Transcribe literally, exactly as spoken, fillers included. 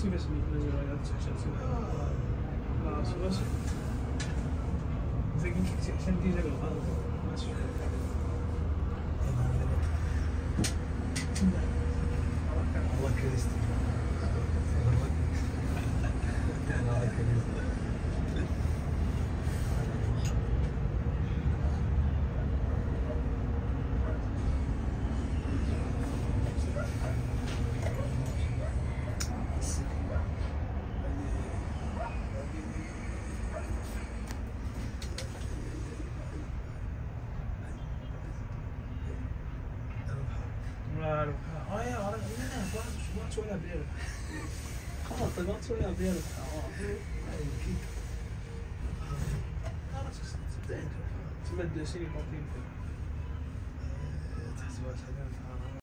Sima simi mazal ɣaya tettḥaca sima. Ah, sima simi. Tagi tettḥaca déjà بالغلط. ماشي. الله كريست. الله كريست. Voilà. Ah, ouais, voilà. Non, non, voilà, tu vois, tu vois la bière. Comment ça va, tu vois la bière ? Ah, ouais. Ah, il kick. Ah, c'est, c'est dingue. Tu mets dessus les papiers. Euh, attends, tu vois, ça vient.